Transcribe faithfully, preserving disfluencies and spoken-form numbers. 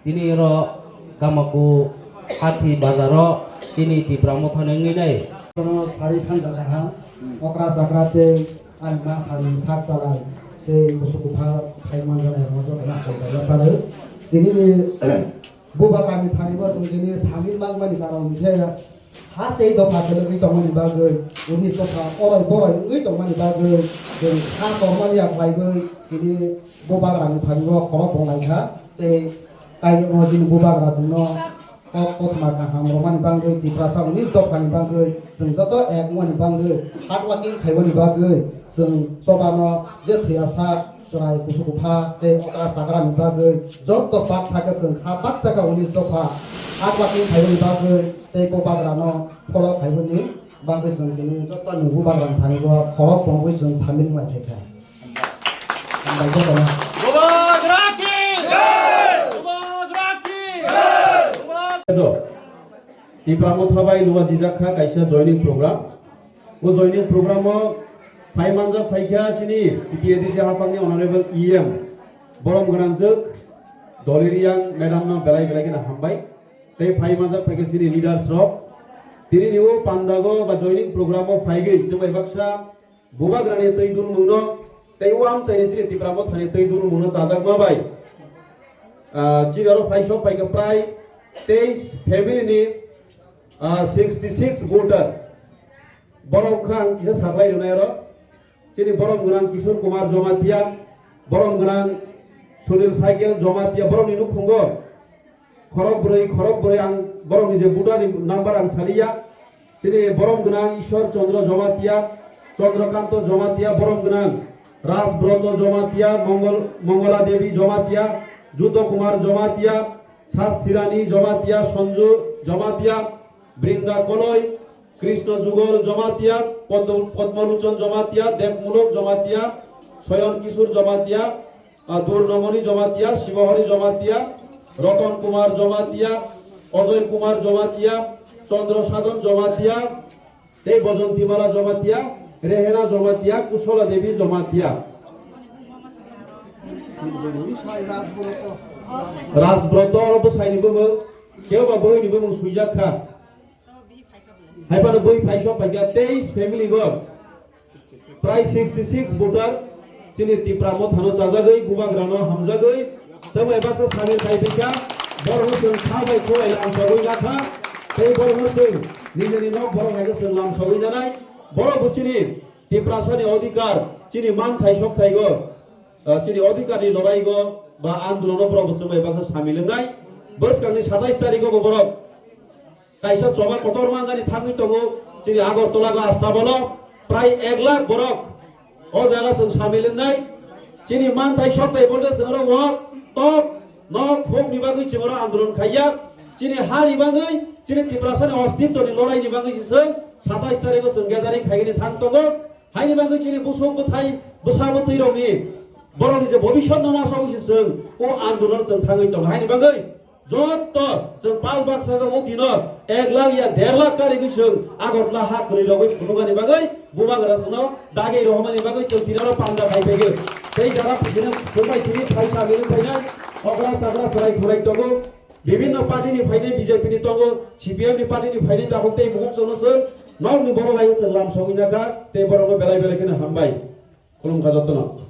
Tini oro Kamaku Hathi bazaro tini Tipra Motha ni wngwi nai. Kono sari sanja kaham, okra chakra tei ani ma sari sak chalai tei kusu kutha khai manjanai rok joto no hambai yapharo. Tini ni bubagrani thani bo chwng tini samil mangmani karon khe ha tei dopha kwlwgwi tongmani bagwi, unis dopha oroi boroi wngwi tongmani bagwi chwng kha tormani ya khlaiwi tini bubagrani thani bo khorok tonglai kha tei kaiyokno chini bubagra chwngno kok kothoma kaham romani bagwi, Tiprasa unis dophani bagwi chwng joto ek wngmani bagwi, hard working khaimani bagwi chwng chobano je thwiya sak chwrai kusu kutha tei okra chakrani bagwi joto bak sakhe chwng kha baksa kha unis dopha hard working khaimani bagwi tei bubagrano follow khaimani bagwi chwng tini joto ni bubagrani thani bo khorok tongwi chwng samil wngmani khe kha. Hambai jotono. Bubagra ki jai! Bubagra ki jai! Bubagra Tipra Motha bai luwa jijak kha kaisa joining program. O joining program o phai manjak phai kha chini T T A D C haphangni Honorable E M borom gwnangjwk Doliriyang madam no belai belai kheno hambai. Tei phai manjak phai kha chini leaders rok. Tini ni o pandago ba joining program o phaigwi chwng bai baksa Bubagrani twi dulmungno tei o amchaini chini Tipra Mothani twi dulmungno chajakma bai, ah, chini oro phaisok phaikha prai teis family ni, ah, sixty six voter. Borok kha ang kisa saklai rwnai oro. Chini borom gwnang Kishore Kumar Jamatia, borom gwnang Sunil Cycle Jamatia, borokni nukhungo khorok bwrwi, khorok bwrwi ang borokni je voter ni number ang saliya. Chini borom gwnang Ishwar Chandra Jamatia, Chandra Kanto Jamatia, borom gwnang Raj Broto Jamatia, Mongol, Mongola Devi Jamatia, Juto Kumar Jamatia, Sasthirani Jamatia, Sanju Jamatia, Brinda Koloi, Krishna Jugol Jamatia, Padma-, Padmaluchan Jamatia, Devmulok Jamatia, Soyon Kishore Jamatia, ah, Durnomoni Jamatia, Shibahori Jamatia, Ratan Kumar Jamatia, Ajoy Kumar Jamatia, Chandra Sadhan Jamatia, tei Bojonti Mala Jamatia, Rehena Jamatia, Kusola Devi Jamatia. Rajbroto oro bwsaini bumung, kebo ba bwrwini bumung swijak kha. Hai phano bui phaisok phaikha teis family go. Prai sixty six voter chini Tipra Mothano chajagwi, Bubagrano hamjagwi, chwng bai baksa samil khai phaikha. Borokno chwng kha bai khulai lamsogwi nakha. Tei borokno chwng nijini nok borok hai khe chwng lamsogwi nanai. Borok bo chini Tiprasani odhikar, chini man thai sok thai go, ah, chini odhikarni lorai go ba andolono borok bo chwng bai baksa samil wngnai. Bwskangni satais tarikgo bo borok kaisa choba kotor mangani thangwi tongo, chini Agartala go Astabolo prai ek lakh borok o jaga chwng samil wngnai. Chini manthai sokthai bolte chwng oro wak tok nok hokni bagwi chwng oro andolon khaiya. Chini hani bagwi, chini Tiprasani ostitwni loraini bagwi se chwng satais tarikgo chwng gathering khaigani thang tongo. Haini bagwi chini busuk bwthai bwsa bwtwi rokni borokni je bobiswt no ma sogwi se chwng o andolon chwng thangwi tongo. Haini bagwi Joto chwng pal baksa o dino ek lakh ya der lakh karigwi chwng Agartala ha kwrwi rogwi phunukani bagwi Bubagra chwngno dagi rohormani bagwi chwng tini oro panda khai phaikhe. Tei jara phaikheno chwngbai tini phaisa bini phainai okra chakra chwrai khwrai tongo. Bibhinno party ni phainai, B J P ni tongo, C P M ni party ni phainai, tabuk tei bukhuk chwngno chwng nokni borok bai chwng lam sogwi nakha tei borokno belai belai kheno hambai. Khulumkha jotono.